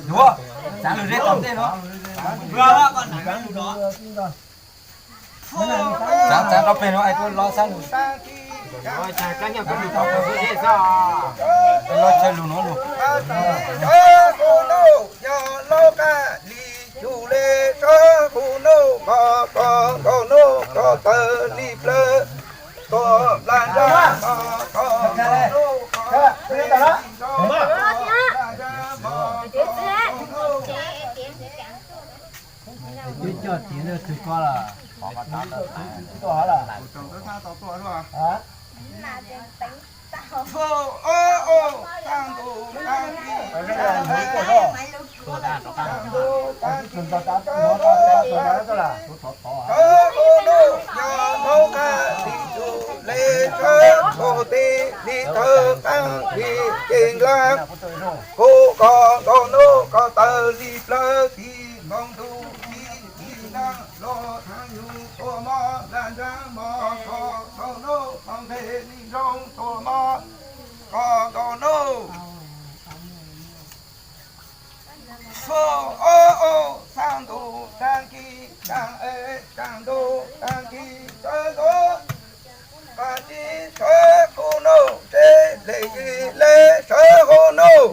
Yuav, txav lug zeb tom ntej no. Txav, txav rau peg no es tuaj los xab lug. Los chaw lug no lug. Sawv hu nuj, yog lauj kab li cuj le, sawv hu nuj, koj koj nkaus nuj, koj tawg li plawv, tuaj nplas nrag mog, koj nkaus nuj, koj tawg li nroo, tuaj nplas nrag mog, koj nkaus nuj. Twb coj tiav ntawm twg koj lawm? Txhua ob, ob, tag ntuj tag kis, tag ntuj tag kis, sawv hu nuj, yog lauj kab li cuj le, sawv hu tij li tawg, qaab li ces nqlaa, hu koj nkaus nuj, koj tawg li plawv, tij npoo ntuj tij li nraag, luag thaaj nyuj tuaj mog, nplas nraag mog, koj nkaus nuj, koj nqeg li nroo tuaj mog, koj nkaus nuj. Txhua ob, ob, tag ntuj tag kis, tag es tag ntuj tag kis, sawv ntxov, paj tsib sawv hu nuj, tseb le yim le sawv hu nuj,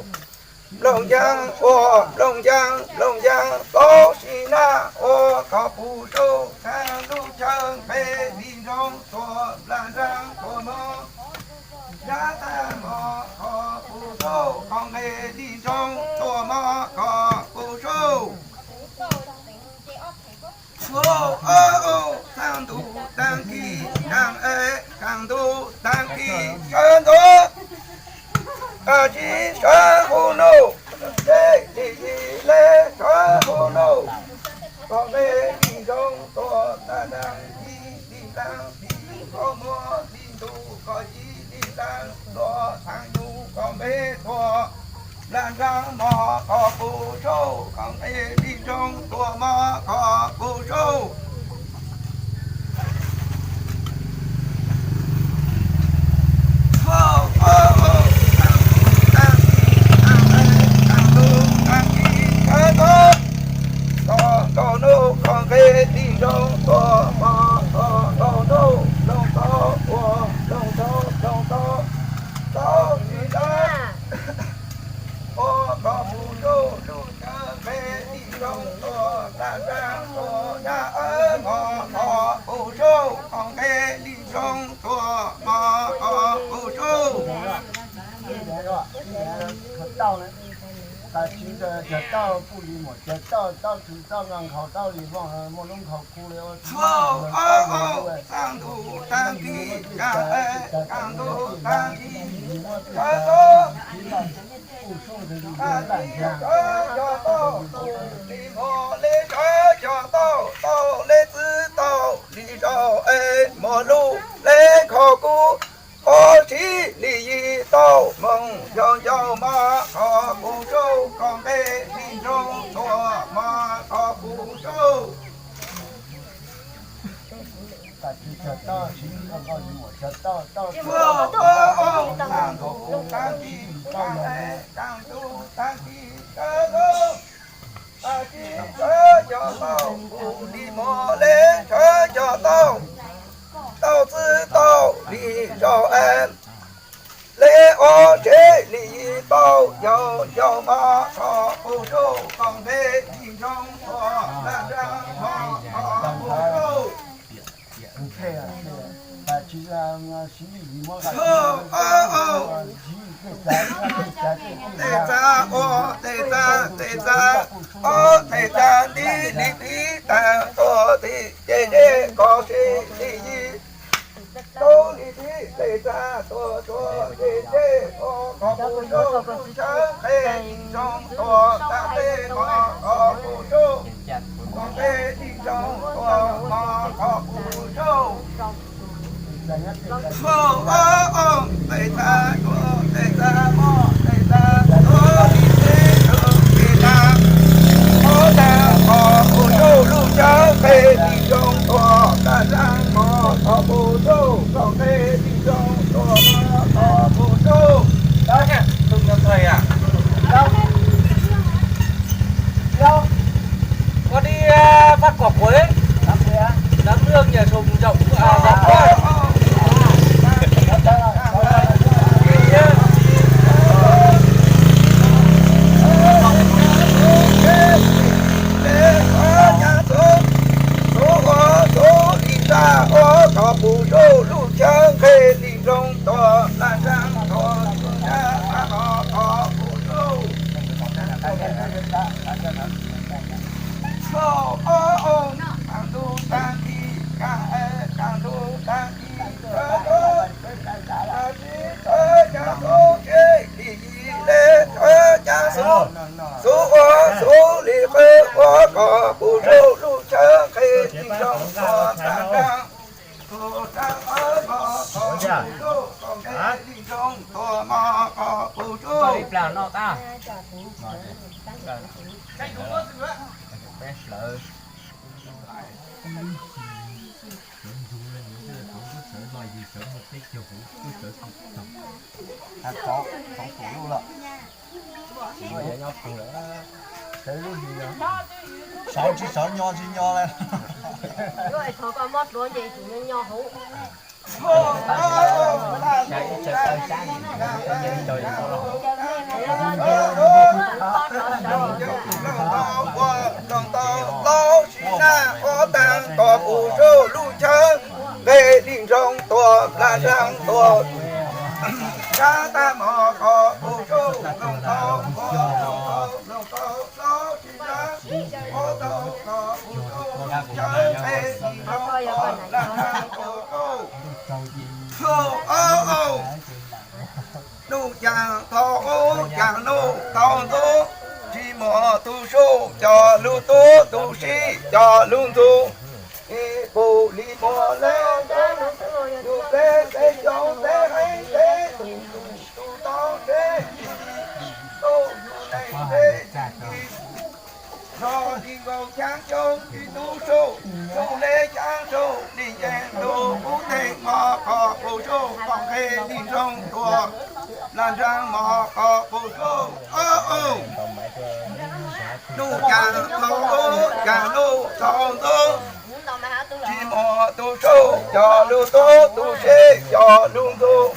nplooj ncaas ua nplooj ncaas, nplooj ncaas plaub sim naj ua koj puj saub, thaaj lub chaw nqeg li nroo tuaj nplas nraag tuaj mog, nraag tag mog koj puj saub, koj nqeg li nroo tuaj mog koj puj saub. Txhua ob, ob, tag ntuj tag kis, tag es tag ntuj tag kis, sawv ntxov, paj tsib sawv hu nuj, tseb le yim le sawv hu nuj, koj nqeg li nroo tuaj nplas nraag, tij li nraag tij, koj muab li ntuj, koj yim li nraag, luag thaaj nyuj koj nqeg tuaj nplas nraag mog koj puj saub, koj nqeg li nroo tuaj mog koj puj saub. Txhua ob, ob, tag ntuj tag kis, tag es tag ntuj tag kis, sawv ntxov, koj nkaus nuj, koj nqeg li nroo tuaj mog koj nkaus nuj, nplooj tau ua nplooj tau, nplooj tau plaub sim naj ua koj puj saub, lub chaw nqeg li nroo tuaj nplas nraag tuaj nraag mog koj puj saub, koj nqeg li nroo tuaj mog koj puj saub. Txhua ob, ob, tag ntuj tag kis, tag es tag ntuj tag kis, sawv ntxov, paj tsib sawv cog tau, tus li mog le sawv cog tau, tau le txwv tau li zaum es muaj lub le khov kub, ob sib li yim tau moog yog yau mog koj puj saub, koj nqeg li nroo tuaj mog koj puj saub. Txhua ob, ob, tag ntuj tag kis, tag es tag ntuj tag kis, sawv ntxov, paj tsib sawv cog tau, tus li mog le sawv cog tau, tau txwv tau li zaum es le ob sib li yim tau yog yau mog koj puj saub, koj nqeg li nroo tuaj nplas nraag mog koj puj saub. Txhua ob, ob, tej txav ua tej txav, tej txav ob, tej txav tib li tib taag tuaj tim ces zeb, koj sib li yim rau li tib, tej txav tuaj txhua ces zeb, koj puj saub, lub chaw nqeg li nroo tuaj nplas nraag mog koj puj saub, koj nqeg li nroo tuaj mog koj puj saub. Txhua ob, ob, tej txav tuaj tej txav mog, tej txav tuaj li tib rau tej txav ob, tag koj puj saub, lub chaw nqeg li nroo tuaj nplas nraag mog koj puj saub, koj nqeg li nroo tuaj mog koj puj saub. Ib plag noj qab. Peb hlawv. Sawv ntxov, sawv no yus sawv muaj peb caug huv, sawv tsis tau. Tau, tau pum lub lawm. Nyob pum lawm. Sawv lub hlis no, sawv tsis sawv nyo tsis nyo li. Thov koj mob tuav nce tus nyo nyo hauv. Ua tau plaub sim naj ob tag kom puv sub lub chaw, nqe li nroo tuaj, plag nraag tuaj, sab tag mos kom puv sub, loog tau, loog tau, loog tau plaub sim naj ob tag kom puv sub lub chaw, nqe li nroo tuaj, plag nraag tuaj, sub, ob, ob. Nuj caag thaub ub, caag nuj thaub ntxub, tsis muaj tug suj coj lug tub, tug sib coj lug ntxug. Ib puj li muaj le, yug peb peb xyoo peb heev peb tug tau peb, tuj yug neeg peb tug, nrog li nkaus xyaab xyoo tsis tub suj, suj le xyaab suj li yeej tug, kub teeg mos kom puj suj, qos nqe li nroo tuaj, plag nraag mos kom puj suj, ob, ob. Nuj caag thaub ub, caag nuj thaub ntxub, tsis muaj tug suj coj lug tub, tug sib coj lug ntxug.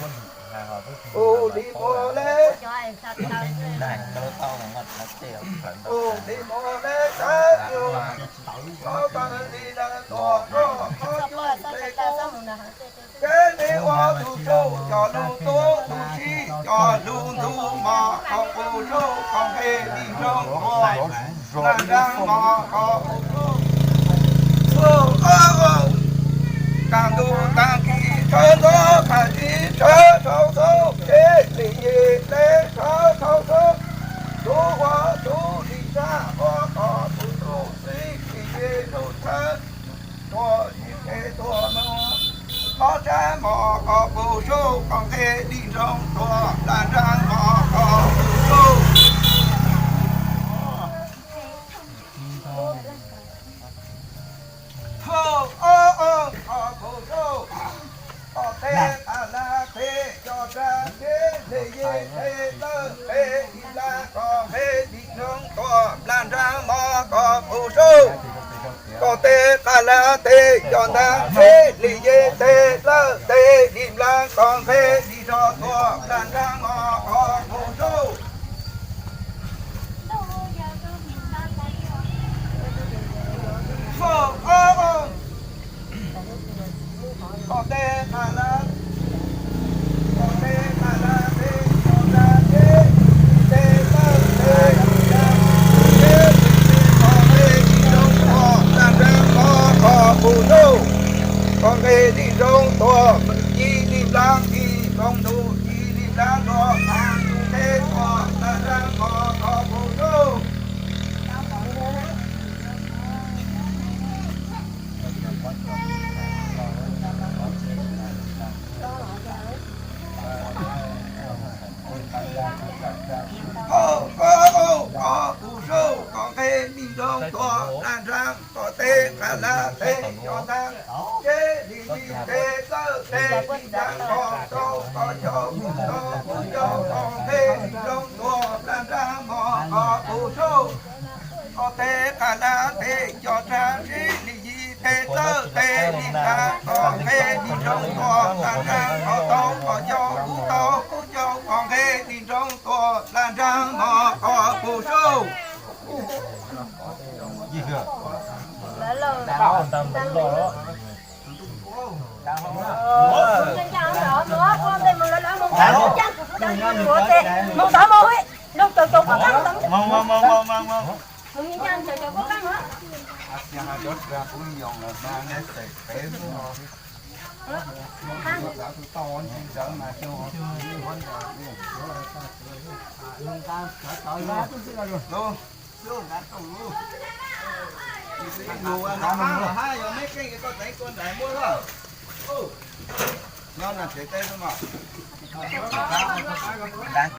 Puj li muaj le, puj li muaj le, sab yug, thaub tawg li lawm tuaj, koj qhov yug le kub. Kev li ua tug suj coj lug tub, tug sib coj lug ntxug mos kom puj suj, qos nqe li nroo tuaj, plag nraag mos kom puj suj, suj, ob, ob. Taag ntuj taag kis tshawb ntxov, taag kis tshawb thaub xub, teb li yim teb tshawb thaub xub, tub huab tub li sab huab kom puj suj, xib li yim tug tshawb, tuaj yim teb tuaj moog, qhov sab mos kom puj suj, qos nqe li nroo tuaj, plag nraag mos kom puj suj. Thub, ob, ob, kom puj suj. Qos teb qas lab teb cov rab teb, le yim teb lawj teb li lab, qos nqe li nroo tuaj, plag nraag mos kom puj suj. Qos teb qas lab teb cov ntaag teb, le yim teb lawj teb li lab, qos nqe li nroo tuaj, plag nraag mos kom puj suj. Thub, ob, ob. Qos teb qas lab, qos teb qas lab teb cov rab teb, teb lawj teb li lab, teb li qos nqe li nroo tuaj, plag nraag mos kom puj suj. Qos nqe li nroo tuaj, ci li nplaag ci, qos ntuj ci li nplaag tuaj, taag ntuj teb tuaj, plag nraag mos kom puj suj. Ob, ob, ob, kom puj suj, qos nqe li nroo tuaj, plag nraag, qos teb qas lab teb cov ntaag teb, li yim teb lawj teb li nraag, qos tau qos xyaum kuj tau kuj xyaum, qos nqe li nroo tuaj, plag nraag mos kom puj suj. Qos teb qas lab teb cov rab teb, li yim teb lawj teb li nraag, qos nqe li nroo tuaj, plag nraag, qos tau qos xyaum kuj tau kuj xyaum, qos nqe li nroo tuaj, plag nraag mos kom puj suj.